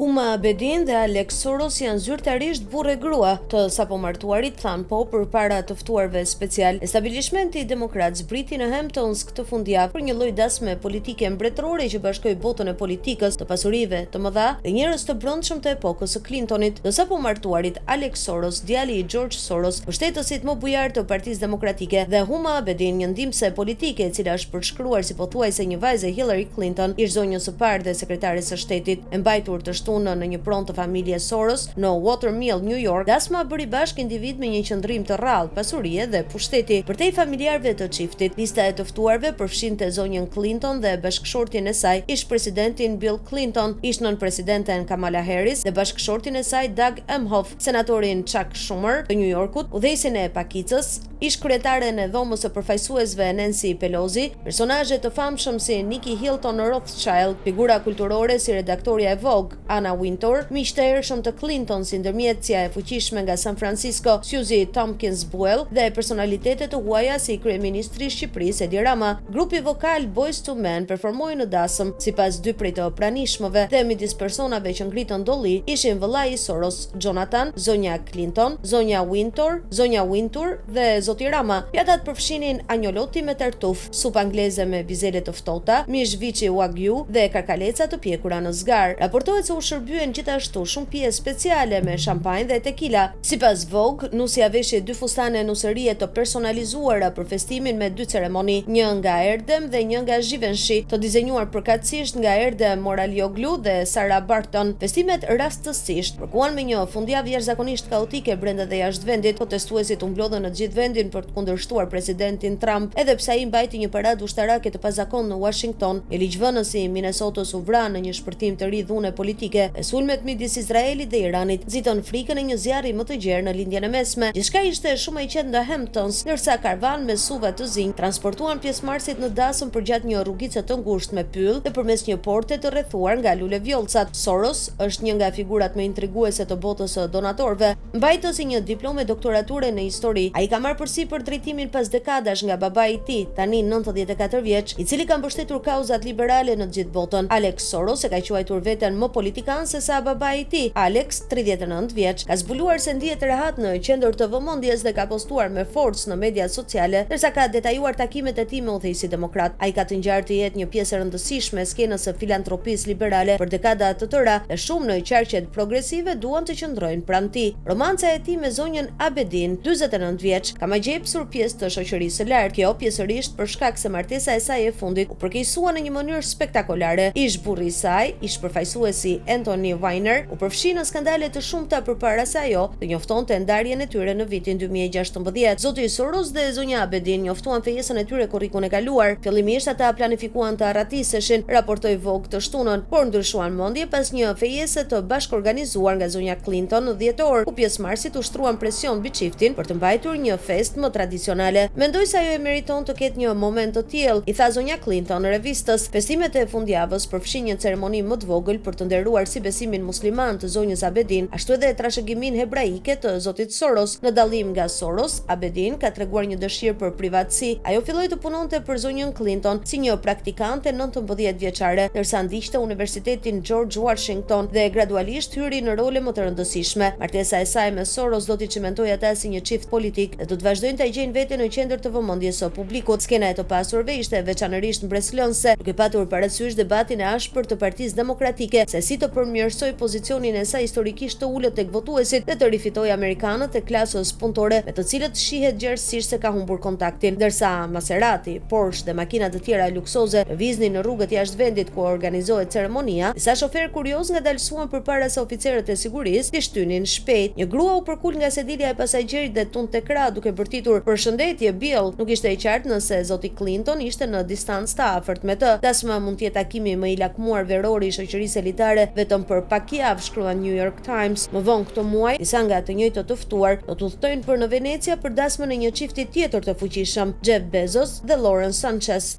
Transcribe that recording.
Huma Abedin dhe Alex Soros janë zyrtarisht burrë e grua. Të sapomartuarit thanë po përpara të ftuarve specialë. Establishmenti demokrat zbriti në Hamptons këtë fundjavë për një lloj dasme politike mbretërore që bashkoi botën e politikës, të pasurive të mëdha dhe njerëz të brendshëm të epokës së Clintonit. Të sapomartuarit Alex Soros, djali i George Soros, mbështetësit më bujar të Partisë Demokratike, dhe Huma Abedin, një ndihmëse politike e cila është përshkruar si pothuajse një vajzë e Hillary Clinton, ish-zonjës së parë dhe sekretares së Shtetit. E mbajtur të shtunën në një pronë të familjes Soros, në Water Mill, New York, dasma bëri bashkë individë me një qëndrim të rrallë pasurie dhe pushteti. Përtej familjarëve të çiftit, lista e të ftuarve përfshinte zonjën Clinton dhe bashkëshortin e saj, ish-presidentin Bill Clinton, ish-nënpresidenten Kamala Harris dhe bashkëshortin e saj Doug Emhoff, senatorin Chuck Schumer të New Yorkut, udhëheqësin e pakicës, ish-kryetaren e Dhomës së Përfaqësuesve Nancy Pelosi, personazhe të famshëm si Nicky Hilton Rothschild, figura kulturore si redaktorja e Vogue, Anna Wintour, miq të hershëm të Clinton si ndërmjetësja e fuqishme nga San Francisco, Susie Tompkins Buell dhe personalitete të huaja si kryeministri i Shqipërisë Edi Rama. Grupi vokal Boyz II Men performoi në dasëm, sipas dy prej të pranishmëve, dhe midis personave që ngritën dolli ishin vëllai i Soros, Jonathan, zonja Clinton, zonja Wintour, zonja Wintour dhe zoti Rama. Pjatat përfshinin agnolotti me tartuf, supë angleze me bizele të ftohta, mish viçi wagyu dhe karkaleca të pjekura në zgarë. Raportohet se u shërbyen gjithashtu shumë pije speciale me shampanjë dhe tekila. Sipas Vogue, nusja veshi dy fustane nusërie të personalizuara për festimin me dy ceremoni, një nga Erdem dhe një nga Givenchy, të dizenjuar përkatësisht nga Erdem Moralioglu dhe Sarah Burton. Festimet rastësisht përkuan me një fundjavë jashtëzakonisht kaotike brenda dhe jashtë vendit. Protestuesit u mblodhën në të gjithë vendin për të kundërshtuar presidentin Trump, edhe pse ai mbajti një paradë ushtarake të pazakontë në Uashington. Një ligjvënës i Minesotës u vra në një shpërthim të ri dhune politike dhe sulmet midis Izraelit dhe Iranit nxitën frikën e një zjarri më të gjerë në Lindjen e Mesme. Gjithçka ishte shumë e qetë në Hamptons, ndërsa karvanë me SUV-a të zinj transportuan pjesëmarrësit në dasëm përgjatë një rrugice të ngushtë me pyll dhe përmes një porte të rrethuar nga lulevjollcat. Soros është një nga figurat më intriguese të botës së donatorëve. Mbajtës i një diplome doktorature në histori, ai ka marrë përsipër drejtimin pas dekadash nga babai i tij, tani 94 vjeç, i cili ka mbështetur kauzat liberale në të gjithë botën. Alex Soros e ka quajtur veten më politikan sesa babai i tij. Alex, 39 vjeç, ka zbuluar se ndihet rehat në qendër të vëmendjes dhe ka postuar me forcë në mediat sociale, ndërsa ka detajuar takimet e tij me udhëheqësit demokratë. Ai ka të ngjarë të jetë një pjesë e rëndësishme e skenës së filantropisë liberale për dekada të tëra dhe shumë në qarqet progresive duan të qëndrojnë pranë tij. Romanca e tij me zonjën Abedin, 49 vjeç, ka magjepsur pjesë të shoqërisë së lartë, kjo pjesërisht për shkak se martesa e saj e fundit u përkeqësua në një mënyrë spektakolare. Ish-burri i saj, ish-përfaqësuesi Anthony Weiner, u përfshi në skandale të shumta përpara se ajo të njoftonte ndarjen e tyre në vitin 2016. Zoti Soros dhe zonja Abedin njoftuan fejesën e tyre korrikun e kaluar. Fillimisht ata planifikuan të arratiseshin, raportoi Vogue të shtunën, por ndryshuan mendje pas një fejese të bashkorganizuar nga zonja Clinton në dhjetor, ku pjesëmarrësit ushtruan presion mbi çiftin për të mbajtur një festë më tradicionale. Mendoj se ajo e meriton të ketë një moment të tillë, i tha zonja Clinton revistës. Festimet e fundjavës përfshijnë një ceremoni më të vogël për të nderuar si besimin musliman të zonjës Abedin, ashtu edhe trashëgiminë hebraike të zotit Soros. Në dallim nga Soros, Abedin ka treguar një dëshirë për privatësi. Ajo filloi të punonte për zonjën Clinton si një praktikante 19 vjeçare, ndërsa ndiqte Universitetin George Washington dhe gradualisht hyri në role më të rëndësishme. Martesa e saj me Soros do t'i çimentojë ata si një çift politik dhe do të vazhdojnë ta gjejnë veten në qendër të vëmendjes së publikut. Skena e të pasurve ishte veçanërisht mbresëlënëse, duke patur parasysh debatin e ashpër të Partisë Demokratike se si të përmirësojë pozicionin e saj historikisht të ulët tek votuesit dhe të rifitojë amerikanët e klasës punëtore me të cilët shihet gjerësisht se ka humbur kontaktin. Ndërsa Maserati, Porsche dhe makina të tjera luksoze lëviznin në rrugët jashtë vendit ku organizohet ceremonia, disa shoferë kuriozë ngadalësuan përpara se oficerët e sigurisë t'i shtynin shpejt. Një grua u përkul nga sedilja e pasagjerit dhe tundte krahët duke bërtitur "Përshëndetje, Bill!". Nuk ishte e qartë nëse zoti Clinton ishte në distancë të afërt me të. Dasma mund të jetë takimi më i lakmuar veror i shoqërisë elitare vetëm për pak javë, shkruan New York Times. Më vonë këtë muaj, disa nga të njëjtët të ftuar do të udhëtojnë për në Venecia për dasmën e një çifti tjetër të fuqishëm, Jeff Bezos dhe Lauren Sanchez.